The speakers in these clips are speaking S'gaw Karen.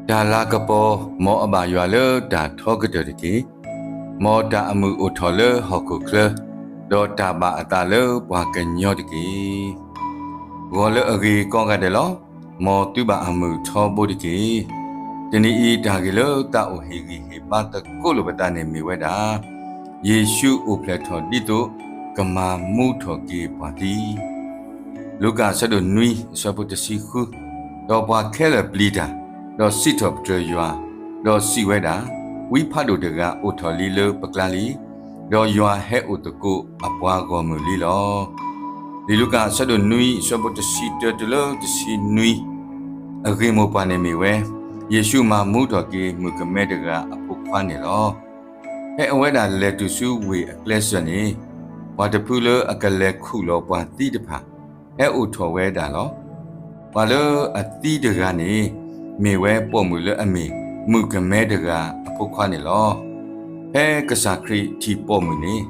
တၢ်လၤကပီၤ, မ်အဘၣ်ယွၤလၢတၢ်ထီကတၢၢ်တက့ၢ်. မ်တၢ်အမုာ်အိၣ်ထီၣ်လၢဟီၣ်ခိၣ်ချၢ, ဒီးတၢ်ဘၣ်အသးလၢပှၤကညီတက့ၢ်. ဂီၤလၢအဂ့ၤကိးဂၤဒဲးလီၤ. မ်သုဘၣ်အမုာ်ထီဘိတက့ၢ်. တနံၤအံၤတၢ်ဂ့ၢ်လၢသးအိၣ်ဟ့ၣ်ဂံၢ်ဟ့ၣ်ဘါသကိးလိာ်ပသးန့ၣ်မ့ၢ်ဝဲဒၣ် ယ့ၣ်ၡူးအိၣ်ဖျဲၣ်ထီၣ်ဒ်သိးကမၤမူထီၣ်က့ၤပှၤသံ. လူၤကၣ်အဆၢဒိၣ်နွံအဆၢဖိတဆံဃု, ဒီးပှၤခဲလၢာ်ပျံၤတၢ်, ဒီးစံးထီၣ်ပတြၢၤယွၤ, ဒီးစံးဝဲဒၣ်, ဝံဖးဒိၣ်တဂၤအိၣ်ထီၣ်လံလၢပကျါလံ, ဒီးယွၤဟဲအိၣ်သကိးအပှၤဂီၢ်မုၢ်လံလီၤ. လံာ်လူၤကၣ်အဆၢဒိၣ်နွံအဆၢဖိတဆံတၢတုၤလၢတဆံနွံ, အဂ့ၢ်မိၢ်ပှၢ်န့ၣ်မ့ၢ်ဝဲ, ယ့ၣ်ၡူးမၤမူထီၣ်က့ၤမုၣ်ကမဲတဂၤအဖိခွါန့ၣ်လီၤ. ဖဲအဝဲဒၣ်လဲၤတုၤဆူဝ့ၢ်အကျဲစၢၤန့ၣ်, ပှၤတဖုလၢအကလဲၤခူၣ်လီၤပှၤသံတဖၣ် ဟဲအိၣ်ထီၣ်ဝဲဒၣ်လီၤ. ပှၤလၢအသံတဂၤန့ၣ် မ့ၢ်ဝဲပိာ်မုၣ်လၢအမ့ၢ်မုၣ်ကမဲတဂၤအဖိခွါန့ၣ်လီၤ. ဖဲကစၢ်ခရံာ်ထံၣ်ပိာ်မုၣ်န့ၣ်,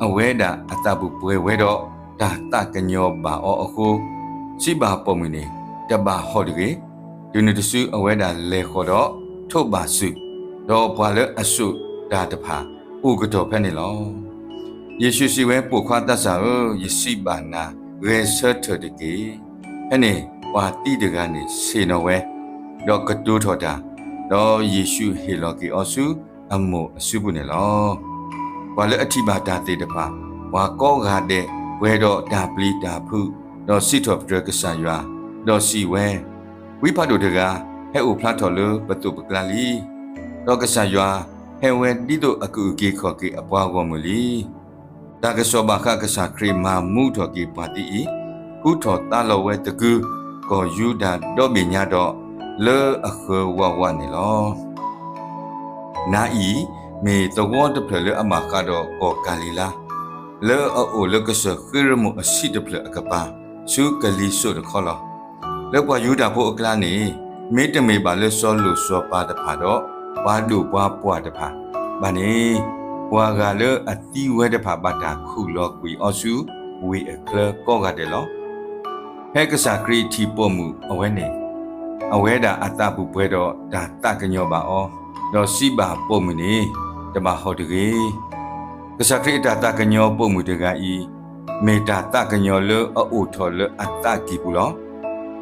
အဝဲဒၣ်အသးပူၤပှဲၤဝဲဒီးတၢ်သးကညီၤဘၣ်အီၤအဃိ, စံးဘၣ်ပိာ်မုၣ်န့ၣ်, တဘၣ်ဟီၣ်တဂ့ၤ. တုၤနုၤတစုအဝဲဒၣ်လဲၤဃီၤဒီးထိးဘၣ်စု, ဒီးပှၤလၢအစိာ်တၢ်တဖၣ်အိၣ်ကတီၢ်ဖဲန့ၣ်လီၤ. ယ့ၣ်ၡူးစံးဝဲ, ပိာ်ခွါသးစၢ်ဧၢ, ယစံးဘၣ်နၤ, ဂဲၤဆၢထၢၣ်တက့ၢ်. ဖဲန့ၣ်ပှၤသံတဂၤန့ၣ်ဆ့ၣ်နီၤဝဲ, ဒီးကတိၤထီၣ်တၢ်, ဒီးယ့ၣ်ၡူးဟ့ၣ်လီၤက့ၤအီၤဆူအမိၢ်အစုပူၤန့ၣ်လီၤ. ပှၤလၢအထံၣ်ဘၣ်တၢ်သ့ၣ်တဖၣ်, ပှၤကိးဂၤဒဲးပှဲၤဒီးတၢ်ပျံၤတၢ်ဖုး, ဒီးစံးထီၣ်ပတြၢၤကစၢ်ယွၤ, ဒီးစံးဝဲ, ဝံဖးဒိၣ်တဂၤဟဲအိၣ်ဖျါထီၣ်လၢပသိးပကျါလံ. ဒီးကစၢ်ယွၤဟဲဝဲဒ်သိးအကအုၣ်က့ၤခီၣ်က့ၤအပှၤဂီၢ်မုၢ်လံ. တၢ်ကစီၣ်ဘၣ်ဃးကစၢ်ခရံာ်မၤမူထီၣ်က့ၤပှၤသံအံၤ, ဟူထီၣ်သါလီၤဝဲသကုၤကီၢ်ယူဒၤဒီဘ့ၣ်ညါဒီး, လၢအဃၢၤဝးဝးန့ၣ်လီၤ. နၤအံၤမ့ၢ်သဝီတဖျၢၣ်လၢအဘၣ်ဃးဒီးကီၢ်ကၤလံၤလါ, လၢအအိၣ်လၢကစၢၢ်ဃ့ရမိၣ်အဆံးတဖျၢၣ်အကပၤ, ဆူကလံၤစိးတခီလီၤ. လၢပှၤယူဒၤဖိအကျါန့ၣ်, မ့တမ့ၢ်ဘၣ်လၢစီၤလိၣ်စီၤပၤတဖၣ်ဒီးပှၤဒိၣ်ပှၤပှၢ်တဖၣ်ဘၣ်န့ၣ်, ပှၤဂၤလၢအသံဝဲတဖၣ်ဘၣ်တၢ်ခူၣ်လီၤကွံာ်အီၤဆူဝ့ၢ်အချၢကိးဂၤဒဲးလီၤ. ဖဲကစၢ်ခရံာ်ထံၣ်ပိာ်မုၣ်အဝဲန့ၣ်, အဝဲဒၣ်အသးပူၤပှဲၤဒီးတၢ်သးကညီၤဘၣ်အီၤ, ဒီးစံးဘၣ်ပိာ်မုၣ်န့ၣ်, တဘၣ်ဟီၣ်တဂ့ၤ. ကစၢ်ခရံာ်အတၢ်သးကညီၤပိာ်မုၣ်တဂၤအံၤ, မ့ၢ်တၢ်သးကညီၤလၢအအိၣ်ထီၣ်လၢအသးကံၢ်ပူၤလီၤ.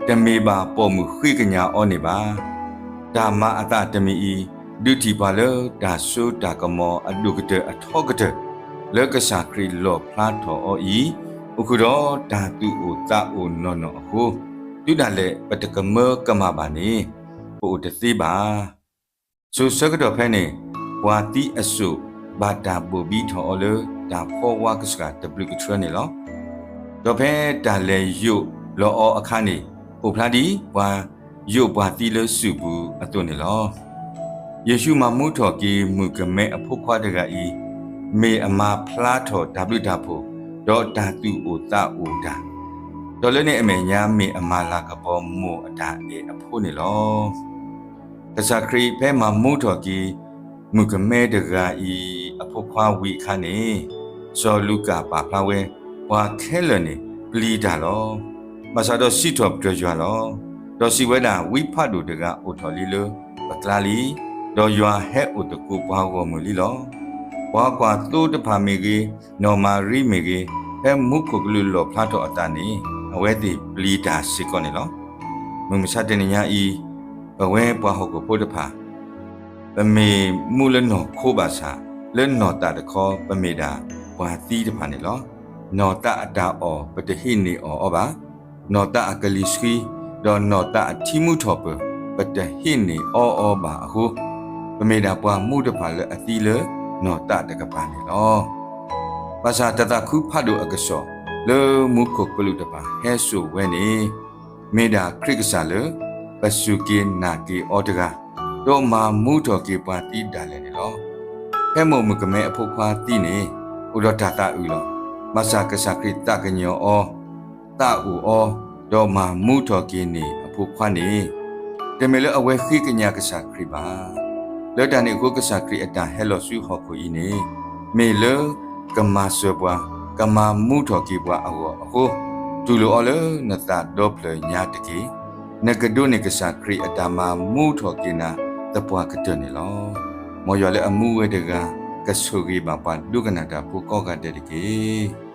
တမ့ၢ်ဘၣ်ပိာ်မုၣ်ဃ့ကညးအီၤန့ၣ်ဘၣ်. တၢ်မၤအသးတမံၤအံၤ, ဒုးထံၣ်ပှၤလၢတၢ်စိတၢ်ကမီၤအဒိၣ်ကတၢၢ်အထီကတၢၢ်, လၢကစၢ်ခရံာ်လီၣ်ဖျါထီၣ်အီၤအံၤ, အိၣ်ဃုာ်ဒီးတၢ်သူၣ်အိၣ်သးအိၣ်နီၢ်နီၢ်အဃိ, တုၤဒၣ်လဲာ်ပတကမၢကမၣ်ဘၣ်န့ၣ်, ပအိၣ်တသ့ဘၣ်. စိၤဆၢကတီၢ်ဖဲန့ၣ်, ပှၤသံအစိၣ်ဘၣ်တၢ်ဘိၣ်ဘံထီၣ်အီၤလၢတၢ်ဖီဝါကစှၤတဘျုးကထြၢန့ၣ်လီၤ. ဒီးဖဲတၢ်လဲၤယိးလီၤအီၤအခါန့ၣ်, အိၣ်ဖျါဒ်ပှၤယိးပှၤသံလၢစုၣ်ပူၤအသိးန့ၣ်လီၤ. ယ့ၣ်ၡူးမၤမူထီၣ်က့ၤမုၣ်ကမဲအဖိခွါတဂၤအံၤ, မ့ၢ်အမၤဖျါထီၣ်တၢ်ဘျုးတၢ်ဖှိၣ်, ဒီးတၢ်သူၣ်အိၣ်သးအိၣ်တၢ်, ဒီးလၢန့ၣ်အမဲာ်ညါမ့ၢ်အမၤလၤကပီၤမိၢ်အတၢ်အဲၣ်အဖိန့ၣ်လီၤ. ကစၢ်ခရံာ်ဖဲမၤမူထီၣ်က့ၤ မုၣ်ကမဲတဂၤအံၤအဖိခွါဝံၤအခါန့ၣ်, စီၤလူၤကၣ်ပာ်ဖျါဝဲ, ပှၤခဲလၢာ်န့ၣ်ပျံၤတၢ်လီၤ. ဘၣ်ဆၣ်ဒီးစံးထီၣ်ပတြၢၤယွၤလီၤ. ဒီးစံးဝဲဒၣ်, ဝံဖးဒိၣ်တဂၤအိၣ်ထီၣ်လံလၢပကျါလံ, ဒီးယွၤဟဲအိၣ်သကိးပှၤဂီၢ်မုၢ်လံလီၤ. ပှၤကွၢ်သိတဖၣ်မ့ၢ်ဂ့ၤ, နီၢ်မၤရံမ့ၢ်ဂ့ၤ, ဖဲမူခိၣ်ကလူးလီၣ်ဖျါထီၣ်အသးန့ၣ်, အဝဲသ့ၣ်ပျံၤတၢ်စ့ၢ်ကီးန့ၣ်လီၤ. မုၢ်မဆါတနံၤညါအံၤ, ပဝဲပှၤဟီၣ်ခိၣ်ဖိတဖၣ် ပမ့ၢ်မူလၢနီၢ်ခိဘၣ်ဆၣ်, လၢနီၢ်သးတခီ ပမ့ၢ်ဒၣ်ပှၤသံတဖၣ်န့ၣ်လီၤ. နီၢ်သးအတၢ်အီၣ် ပတဟံးန့ၢ်အီၣ်အီၤဘၣ်. နီၢ်သးအကလံၤဆှံ, ဒီးနီၢ်သးအထံမူထီၣ်ပၢၢ် ပတဟံးန့ၢ်အီအီၤဘၣ်အဃိ, ပမ့ၢ်ဒၣ်ပှၤမူတဖၣ်လၢအသံလၢနီၢ်သးတကပၤန့ၣ်လီၤ. ဘၣ်ဆၣ်တၢ်သးခုဖးဒိၣ်အကစီၣ် လၢမူခိၣ်ကလူးတဖၣ်ဟဲစိာ်ဝဲန့ၣ်, မ့ၢ်ဒၣ်ခရံာ်ကစၢ်လၢ ပစူၢ်က့ၤနာ်က့ၤအီၤတဂၤ, ဒီးမၤမူထီၣ်က့ၤပှၤသံဒၣ်လဲာ်န့ၣ်လီၤ. ဖဲမိၢ်မုၣ်ကမဲအဖိခွါသံန့ၣ်, အိၣ်ဒီးတၢ်သးအုးလီၤ. ဘၣ်ဆၣ်ကစၢ်ခရံာ်သးကညီၤအီၤ, သးအိၣ်အီၤ, ဒီးမၤမူထီၣ်က့ၤန့ၢ်အဖိခွါန့ၣ်, တမ့ၢ်လၢအဝဲဃ့ကညးကစၢ်ခရံာ်ဘၣ်. လၢတၢ်န့ၣ်အဃိ ကစၢ်ခရံာ်အတၢ်ဟဲလီၤဆူဟီၣ်ခိၣ်အံၤန့ၣ်, မ့ၢ်လၢကမၤစၢၤပှၤ, ကမၤမူထီၣ်က့ၤပှၤအဂီၢ်အဃိ, တူၢ်လိာ်အီၤလၢနသးဒီဖျၢၣ်ညါတက့ၢ်. နကဒိးန့ၢ်ကစၢ်ခရံာ်အတၢ်မၤမူထီၣ်က့ၤနၤ သပှၢ်ကတၢၢ်န့ၣ်လီၤ. မ်ယွၤလၢအမူဝဲတဂၤ ကဆိၣ်ဂ့ၤဘၣ်ပှၤဒိကနၣ်တၢ်ဖိကိးဂၤဒဲးတက့ၢ်.